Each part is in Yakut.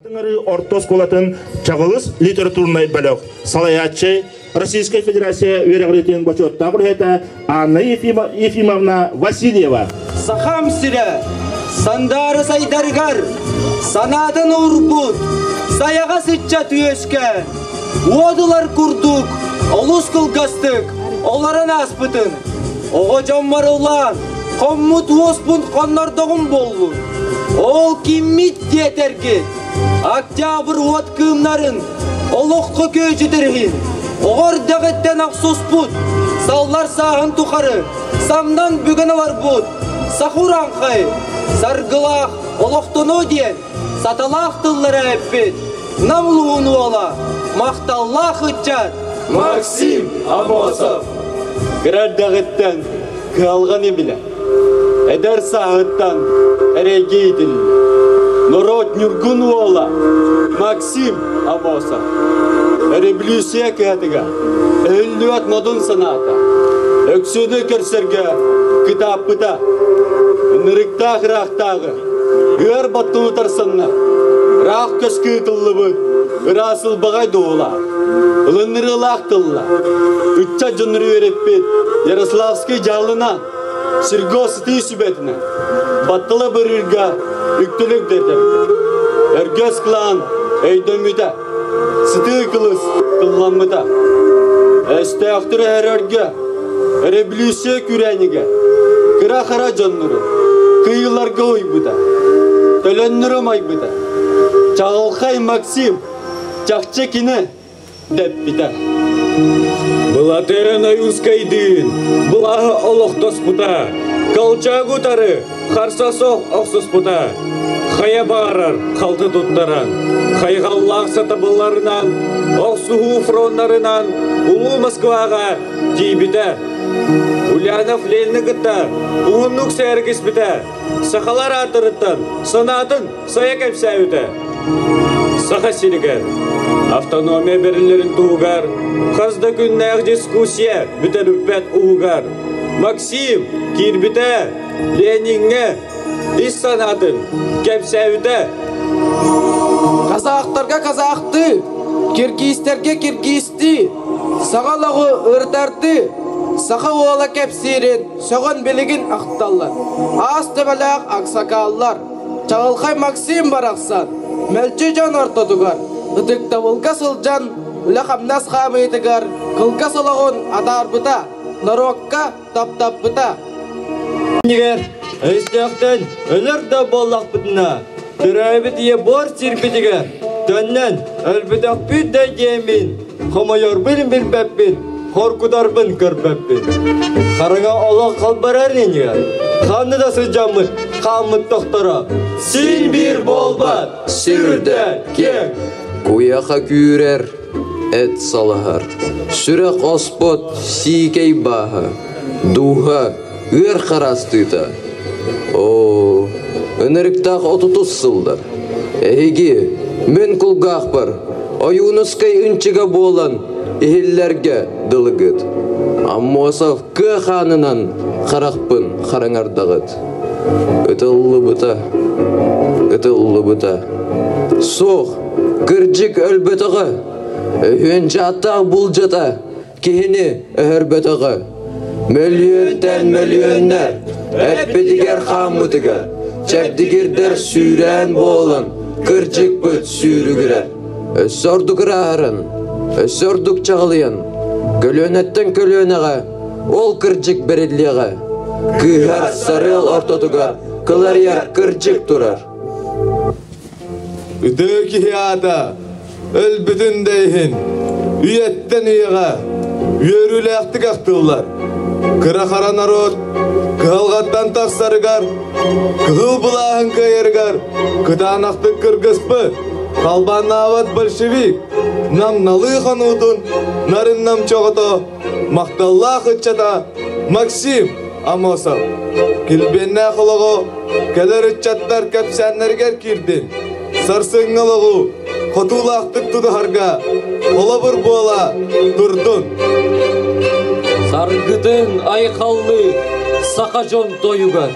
Тыҥырыы орто оскуолатын Чаҕылыс литературнай бөлөх салайааччы, Российскай Федерация үөрэҕириитин бочуоттаах үлэһитэ Анна Ефимовна Васильева. Сахам сирэ сандаары сайдарыгар санаатын уурбут сайаҕас ыччат үөскээн, уодулар курдук олус кылгастык олорон ааспытын, оҕо дьоммор ыллаан, хоммут уоспун хоннордоҕум буоллун. Ол киммит диэтэргит, Октябрь уот кыымнарын олоххо күөдьүтэр иһин оҕо эрдэҕиттэн охсуспут, саллар сааһын тухары самнан бүгэн олорбут Сахураҥхай саргылаах олохтонуо диэн саталаах тыллара эппит Нам улууһун уола, махталлаах ыччат Максим Аммосов. Кыра эрдэҕиттэн кыһалҕаны билэ, эдэр сааһыттан эрэйгэ иитиллэ. Норуот ньургун уола Максим Аммосов. Революция кыһатыгар өһүллүбэт модун санаата, Өксүөнү көрсөргө кытааппыта, ынырыктаах ыраахтааҕы ыар баттыны тарсанна, ыраах көскө ыытыллыбыт ыраас ылбаҕай дуолаах, ылыннырыылаах тылла, ыччат дьоннору үөрэппит Ярославский дьаалына Серго сытыы сүбэтинэн баттала бырыырга үктэлик дэтэргэ, Өргөс клан өйдөммүтэ, сытыы кылыс тылламмыта. Өстөөхтөр өһөрөргө, өрөбүлүүссүйэ күрээнигэ кыра-хара дьоннору кыйыларга уйбута, төлөннөрү умайбыта. Чаҕылхай Максим чахчы кини дэппитэ. Былатыан Ойуускайдыын былааһы олохтоспута, Колчагы утары харса суох охсуспута, хайа баҕарар халты туттаран, хайҕаллаах сатабылларынан, охсуһуу фроннарынан Улуу Москваҕа тиийбитэ. Ульянов Ленини кытта уһуннук сээргиспитэ, сахалар ааттарыттан санаатын сайа кэпсээбитэ. Саха сиригэр автономия бэриллэрин туһугар хас да күннээх дискуссия бүтэр-бүппэт уһугар Максим киирбитэ, Лениҥҥэ ис санаатын кэпсээбитэ. Казахтарга казахтыы, киргизтэргэ киргизтии, саха олоҕу ырытардыы, саха уола кэпсиирин сөҕөн билигин ахталлар. Аас төбөлөөх аксакааллар, чаҕылхай Максим барахсан, мэлдьи дьон ортотугар, ытыктабылга сылдьан, үлэ-хамнас хаамыытыгар кылгас олоҕун атаарбыта, норуокка таптаппыта. Иннигэр өстөөхтөн өлөр да буоллахпытына, төрөөбүт ийэ буор сирбитигэр төннөн өлбөтөхпүт да диэммин, хомойорбун билбэппин, хоргутарбын көрбөппүн. Хараҥа олох халбарар иннигэр, ханна да сылдьаммыт хааммыт тохторо, син биир буолбат, сир үрдэ киэҥ. Куйаха күүрэр, эт салаһар, сүрэх оспот сиикэй бааһа, дууһа ыар хараастыыта. Оо, ынырыктаах отутус сыллар. Эһиги, мин кулгаахпар, Ойуунускай ынчыга буолан иһиллэргэ дылыгыт. Аммосов кыа хаанынан харахпын хараҥардаҕыт. Ытыллыбыта, ытыллыбыта. Суох, кырдьык өлбөтөҕө, өһүөн дьааттаах булдьата киһини өһөрбөтөҕө. Мөлүйүөнтэн мөлүйүөннэр эппитигэр хааммытыгар чэбдигирдэр сүүрээн буолан кырдьыкпыт сүүрүгүрэр. Өссө ордук ырааһыран, өссө ордук чаҕылыйан, көлүөнэттэн көлүөнэҕэ ол кырдьык бэриллиэҕэ. Кыыһар сарыал ортотугар кыларыйар кырдьык турар. Үтүө киһи аата өлбүтүн да иһин үйэттэн үйэҕэ үөрүүлээхтик ахтыллар. Кыра-хара норуот кыһалҕаттан тахсарыгар, кыһыл былааһын кыайарыгар кытаанахтык кыргыспыт, халбааннаабат большевик нам-налыы хонуутун нарын-нам чоҕото махталлаах ыччата Максим Аммосов килбиэннээх олоҕу кэлэр ыччаттар кэпсээннэригэр киирдин. Сарсыҥҥы олоҕу хотуулаахтык тутуһарга холобур буола турдун. Саргытын айхаллыы саха дьон тойугар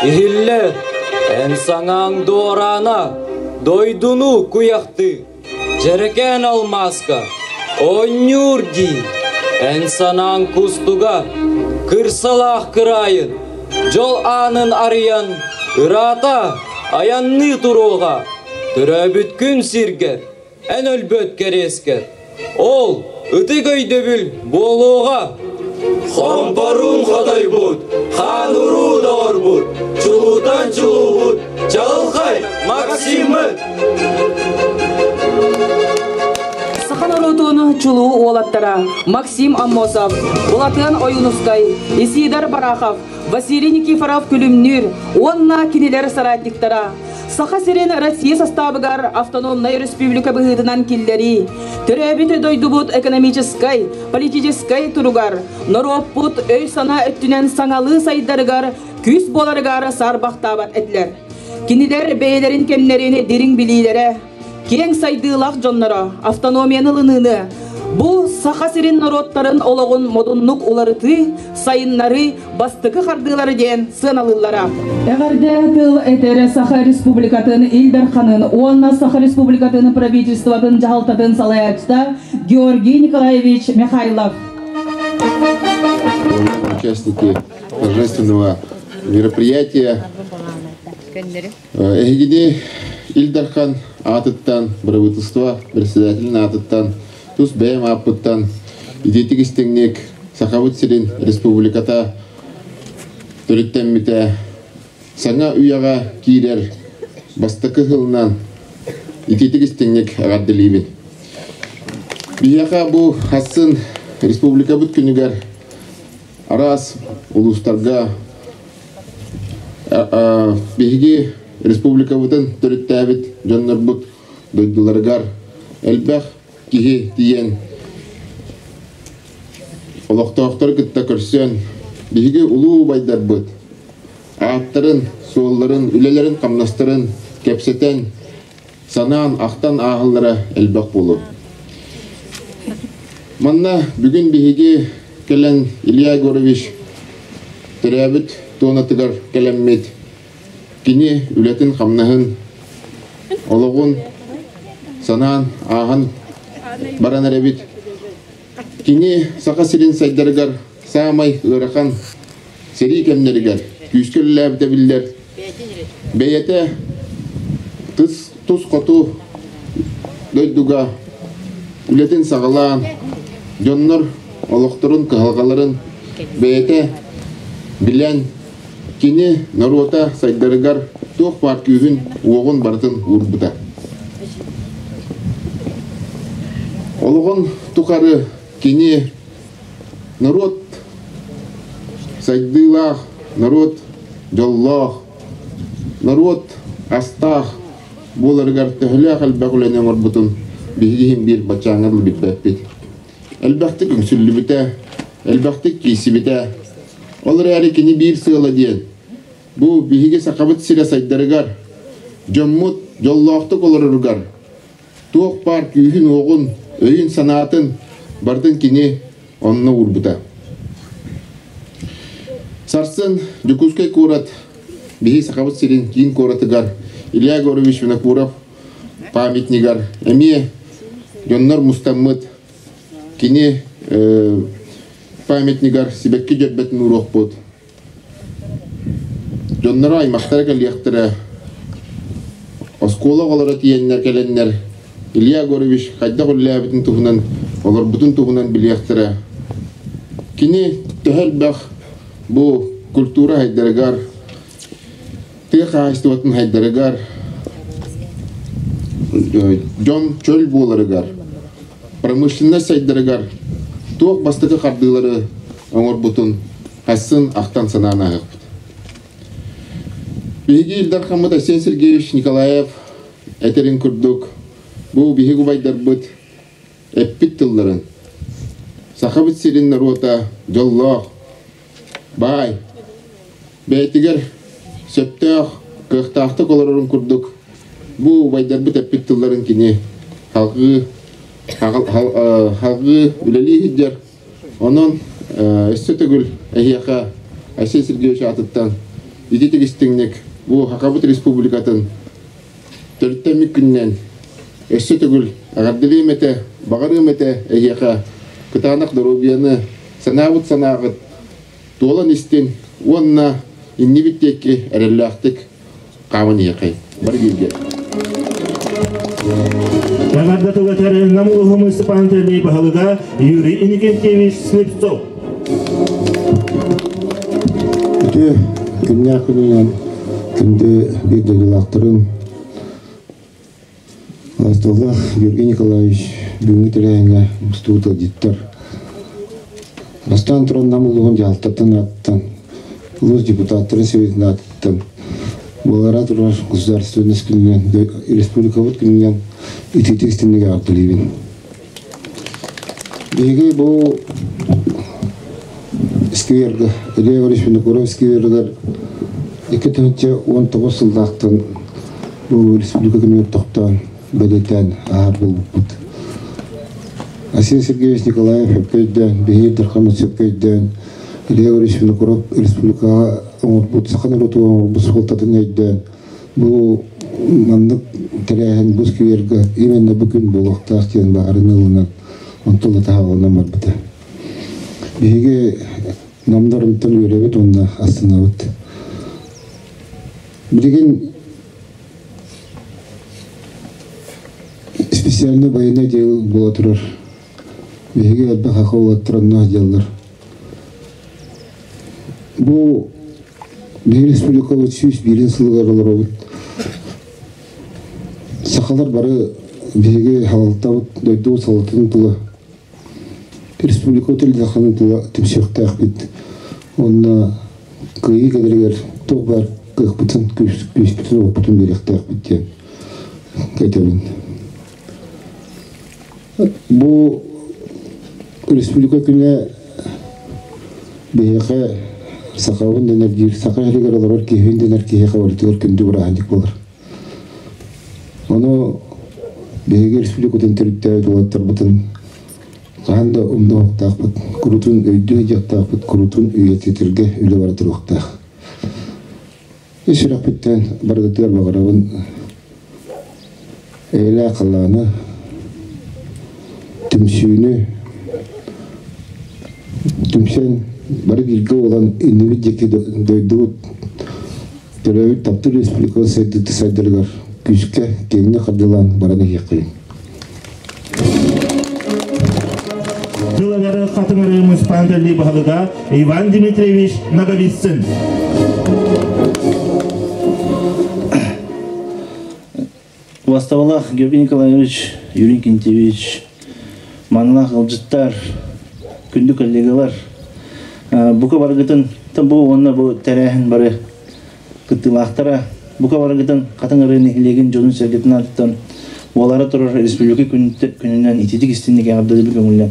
иһиллэр эн саҥаҥ дуораана. Дойдуну куйахтыы, дьэрэкээн алмааска оонньуур дии. Эн санааҥ кустуга, кырсалаах кыраайын, дьол аанын арыйан, ыраата айанныы туруоҕа. Төрөөбүт күн сиргэр, эн өлбөт кэриэскэр, ол ытык өйдөбүл буолуоҕа. Хомпоруун хотойбут, хаан уруу доҕорбут, чулуутан чулуубут, чаҕылхай Максиммыт! Саха норуотун чулуу уолаттара Максим Аммосов, Былатыан Ойуунускай, Исидор Барахов, Василий Никифоров Күлүмнүүр уонна кинилэр соратниктара Саха сирин Россия састаабыгар автономнай республика быһыытынан киллэрии, төрөөбүт дойдубут экономическай, политическай туругар, норуоппут өй-санаа өттүнэн саҥалыы сайдарыгар күүс буоларыгар саарбахтаабат этилэр. Кинилэр бэйэлэрин кэмнэрин дириҥ билиилэрэ, киэҥ сайдыылаах дьонноро автономияны ылыныыны, бу Саха сирин норуоттарын олоҕун модуннук уларытыы, сайыннарыы бастакы хардыылары диэн сыаналыыллара. Эҕэрдэ тыл этэр Саха Республикатын Ил Дарханын уонна Саха Республикатын правительствотын дьаһалтатын салайааччыта Георгий Николаевич Михайлов. Участники торжественного мероприятия Эһигини Ил Дархан аатыттан, правительство председателин аатыттан, тус бэйэм ааппыттан итиитик истиҥник Сахабыт сирин республиката төрүттэммитэ саҥа үйэҕэ киирэр бастакы сылынан итиитик истиҥник эҕэрдэлиибин. Биһиэхэ бу хассын республикабыт күнүгэр араас улуустарга Биһиги республикабытын төрүттээбит дьоннорбут дойдуларыгар элбэх киһи тиийэн олохтоохтору кытта көрсөн биһиги улуу убайдарбыт ааттарын, суолларын, үлэлэрин-хамнастарын кэпсэтэн, санаан, ахтан ааһаллара элбэх буолуо. Манна бүгүн биһиги кэлэн Илья Егорович төрөөбүт туонатыгар кэлэммит кини үлэтин-хамнаһын, олоҕун санаан ааһан баран эрэбит. Кини Саха сирин сайдарыгар саамай ыарахан сэрии кэмнэригэр күүскэ үлэлээбитэ биллэр. Бэйэтэ тыс тус хоту дойдуга үлэтин саҕалаан, дьоннор олохторун кыһалҕаларын бэйэтэ билэн, кини норуота сайдарыгар туох баар күүһүн, уоҕун барытын уурбута. Олоҕун тухары кини норуот сайдыылаах, норуот дьоллоох, норуот астаах буоларыгар төһөлөөх элбэх үлэни оҥорбутун биһиги иһин биир баччааҥҥа дылы билбэппит. Элбэхтик үҥсүллүбүтэ, элбэхтик киирсибитэ. Ол эрээри кини биир сыала диэн, бу биһиги Сахабыт сирэ сайдарыгар, дьоммут дьоллоохтук олороругар туох баар күүһүн-уоҕун, өйүн-санаатын барытын кини онно уурбута. Сарсын Дьокуускай куорат биһи Сахабыт сирин киин куоратыгар Илья Егорович Винокуров памятнигар эмиэ дьоннор мустаммыт кини памятнигар сибэкки дьөрбөтүн ууруохпут. Дьонноро аймахтара кэлиэхтэрэ, оскуола оҕолоро тиийэннэр кэлэннэр Илья Егорович хайдах үлэлээбитин туһунан, олорбутун туһунан билиэхтэрэ. Кини төһө элбэх бу культура хайдарыгар, тыа хаһаайыстыбатын хайдарыгар, дьон чөл буоларыгар, промышленность сайдарыгар туох бастакы хардыылары оҥорбутун Хассын ахтан санаан ааһыахпыт. Биһиги Ил Дархаммыт Айсен Сергеевич Николаев этэрин курдук, бу биһиги убайдарбыт эппит тылларын Сахабыт сирин норуота дьоллоох, баай, бэйэтигэр сөптөөх, кыахтаахтык олорорун курдук бу убайдарбыт эппит тылларын кини халҕыы халҕыы үлэлии сылдьар. Онон өссө төгүл эһиэхэ Айсен Сергеевич аатыттан ититик истиҥник бу Хакабыт Республикатын төрүттэммит күнүнэн өссө төгүл эҕэрдэлиэм этэ, баҕарыам этэ эһиэхэ кытаанах доруобуйаны, санаабыт санааҕыт туолан истин уонна иннибит диэки эрэллээхтик хааман иһиэхэй. Бары бииргэ. Эҕэрдэ тыл этэр Нам улууһун муниципальнай баһылыга Юрий Иннокентьевич Слепцов. Үтүө күннээх күнүнэн күндү биир дойдулаахтарым Астоллах Георгий Николаевич бүгүҥҥү тэрээһиҥҥэ мустубут ыалдьыттар бастаан туран Нам улууһун дьаһалтатын ааттан улуус депутаттарын сэбиэтин аатыттан буолара турар государственность күнүнэн республикабыт күнүнэн итиитик истинник эҕэрдэлиибин. Биһиги бу сквергэ Илья Егорович Винокуров скверигэр 2019 сыллаахтан бу республика күнүгэр тохтоон бэлиэтээн ааһар буолбуппут. Асия Сергеевич Николаев сөпкө өйдөөн, биһиги Дархан сөпкө өйдөөн, Илья Егорович Винокуров республикаҕа оҥорбут, саха норуотугар оҥорбут суолтатын өйдөөн, Бу маннык тэрээһин бу сквергэ именно бу күн буолуохтаах диэн баҕарын ылынан, онтон да таһаҕаланан барбыта. Биһиги намнарымтан үөрэбит уонна астынабыт. Билигин специальный военный отдел буола турар. Биһиги элбэх аха уолаттар дьаллар. Бу биһиги республикабыт 101 сылыгар олоробут. Сахалар бары биһиги халалтабыт дойдубут салалтатын тула республика теледаханын тула түмсүөхтээхпит. Уонна кыайыы кэлэригэр туох баар кыахпытын, күүспүтүн, уоппутун биэриэхтээхпит диэн этэбин. Бу республика күнэ биһиэхэ сахабын дэнэр диир, саха иһигэр олорор киһибин дэнэр киһиэхэ барытыгар күндү бырааһынньык буолар. Ону биһиги республикатын төрүттээбит уолаттарбытын хаһан да умнуохтаахпыт, курутун өйдүү сылдьыахтаахпыт, курутун үйэтитэргэ үлэ бара туруохтаах. Ис сүрэхпиттэн барыгытыгар баҕарабын эйэлээх халлааны, түмсүүнү, түмсэн бары бииргэ буолан иннибит диэки дойдубут төрөөбүт таптыыр республика сайдыыта сайдарыгар күүскэ киэҥник хардыылаан баран иһиэххэйиҥ. Тыл хатыҥырыы муниципальный баһылыга Иван Дмитриевич Ноговицын. Убастабылаах Георгий Николаевич, Юрий Кентьевич, маанылаах ыалдьыттар, күндү коллегалар, бука барыгытын бу уонна бу тэрээһин бары кыттыылаахтара бука барыгытын Хатыҥ Арыы нэһилиэгин дьонун-сэргэтин аатыттан буолаары турар республика күнүнэн ититик истинник эҕэрдэлиибин көҥүллэн.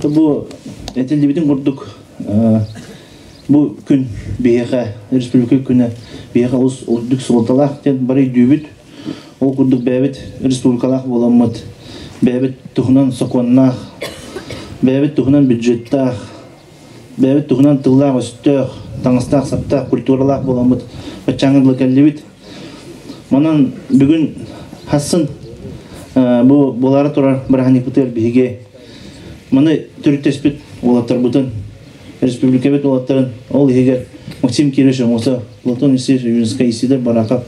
Бу этиллибитин курдук бу күн биһиэхэ республика күнэ биһиэхэ олус үрдүк суолталаах диэн бары өйдүүбүт. Ол курдук бэйэбит республикалаах буоламмыт, бэйэбит туһунан сокуоннаах, бэйэбит туһунан бюджеттаах, Бэйэбит туһунан тыллаах-өстөөх, таҥастаах-саптаах, культуралаах буоламмыт баччааҥҥа дылы кэллибит. Онон бүгүн хассын бу буолаары турар бырааһынньыкпытыгар биһиги маны төрүттэспит уолаттарбытын, республикабыт уолаттарын, ол иһигэр Максим Кирович Омосов, Платон Алексеевич Южинскай, Исидор Барахов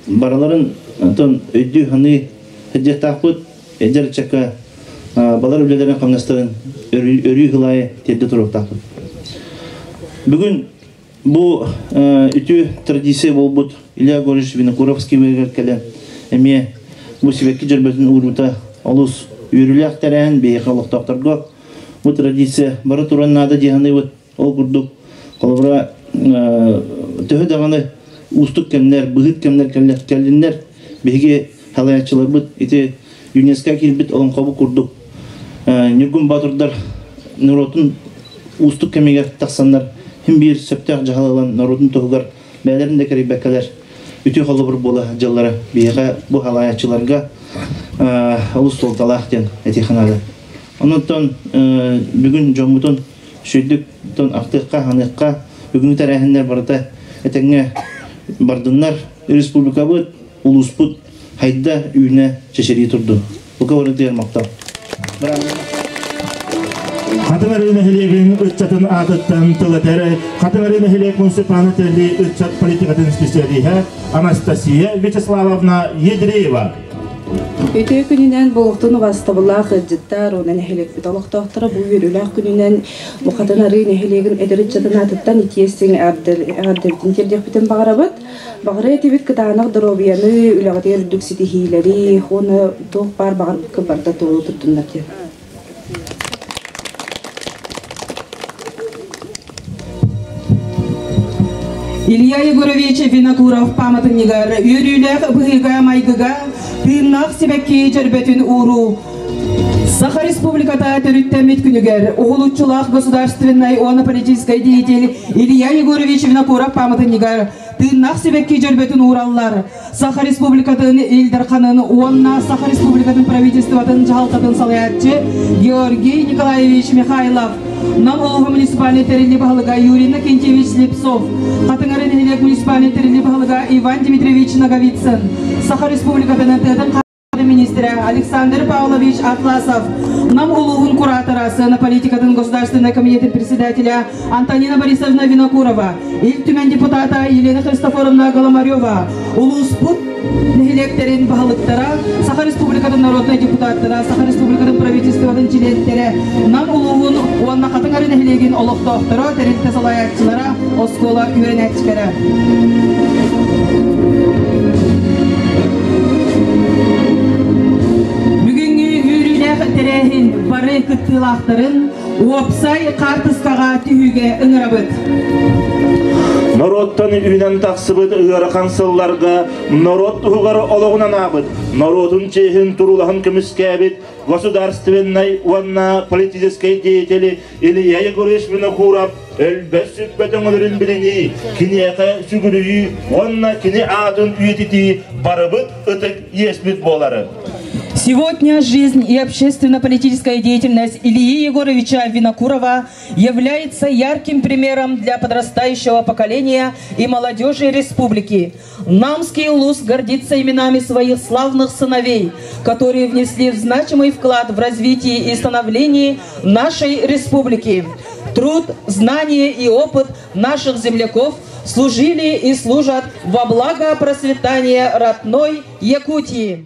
барыларын онтон өйдүү-саныы сылдьыахтаахпыт. Эдэр ыччакка балар үлэлэрин хамнастарын өрүү хылаайы тиэрдэ туруохтаахпыт. Бүгүн бу үтүө традиция буолбут Илья Егорович Винокуровский үөрэр кэлэн эмиэ бу сибэкки дьөрбөтүн ууруута олус үөрүүлээх тэрээһин биһиэхэ олохтоохторго бу традиция бары туран наада дии саныыбыт. Ол курдук, холобура, төһө даҕаны уустук кэмнэр, быһыт кэмнэр кэллиннэр, биһиги салайааччыларбыт ити ЮНЕСКО киирбит олоҥхобут курдук Ньургун Боотурдар норуотун уустук кэмигэр тахсаннар син биир сөптөөх дьаһал ылан норуотун туһугар бэйэлэрин да кэрийбэккэлэр үтүө холобур буола дьыллара биһиэхэ бу салайааччыларга олус суолталаах диэн этиэххэ наада. Онон бүгүн дьоммутун Сүрдүк тон ахтыахха, ханыахха, бүгүҥҥү тэрээһиннэр барыта этэҥҥэ бардыннар республикабыт, улууспут хайда үүнэ чэчирии турдун. Бука барытыгар махтал. Хатыҥ Арыы нэһилиэгин ыччатын аатыттан тыл этэр Хатыҥ Арыы нэһилиэк муниципальнай тэриллии ыччат политикатын специалиһа Анастасия Вячеславовна Едреева. Үтүө күнүнэн буолуохтун убаастабыллаах ыалдьыттар уонна нэһилиэкпит олохтоохторо бу үөрүүлээх күнүнэн Мухатын Арыы нэһилиэгин эдэр ыччатын аатыттан итиэстиҥ эҕэрдэбитин тиэрдиэхпитин баҕарабыт. Баҕарыа этибит кытаанах доруобуйаны, үлэҕитигэр үрдүк ситиһиилэри уонна туох баар баҕарбыкка барыта туолу турдуннар диэн. Илья Егорович Винокуров пааматынньыгар үөрүүлээх быһыыга-майгыга тыыннаах сибэкки дьөрбөтүн ууруу Саха Республиката төрүттэммит күнүгэр уһулуччулаах государственнай уонна политическай деятель Илья Егорович Винокуров пааматынньыгар тыыннаах сибэкки дьөрбөтүн уураллар. Саха Республикатын Ил Дарханын уонна Саха Республикатын правительствотын дьаһалтатын салайааччы Георгий Николаевич Михайлов, Нам улууһа муниципальнай тэриллии баһылыга Юрий Иннокентьевич Слепцов, Хатыҥары нэһилиэк муниципальнай тэриллии баһылыга Иван Дмитриевич Ноговицын, Саха Республикатын тыатын министрэ Александр Павлович Атласов, Нам улууһун куратора, сыана политикатын государственной комитетин председателя Антонина Борисовна Винокурова, Ил Түмэн депутата Елена Христофоровна Голомарева, улууспут нэһилиэктэрин баһылыктара, Саха Республикатын народнай депутаттара, Саха Республикатын правительствотын чилиэттэрэ, Нам улууһун уонна Хатыҥ Арыы нэһилиэгин олохтоохторо, тэрилтэ салайааччылара, оскуола үөрэнээччилэрэ. Бүгүҥҥү үөрүүлээх тэрээһин бары кыттыылаахтарын уопсай хаартыскаҕа түһүүгэ ыҥырабыт. Норуоттан үүнэн тахсыбыт ыарахан сылларга норуот туһугар олоҕун анаабыт, норуотун чиэһин туруулаһын көмүскээбит государственнай уонна политическай деятели Илья Егорович Винокуров өлбөт-сүппэт өҥөлөрүн билинии, киниэхэ сүгүрүйүү уонна кини аатын үйэтитии барыбыт ытык иэспит буолары. Сегодня жизнь и общественно-политическая деятельность Ильи Егоровича Винокурова является ярким примером для подрастающего поколения и молодежи республики. Намский улус гордится именами своих славных сыновей, которые внесли значимый вклад в развитие и становление нашей республики. Труд, знание и опыт наших земляков служили и служат во благо процветания родной Якутии.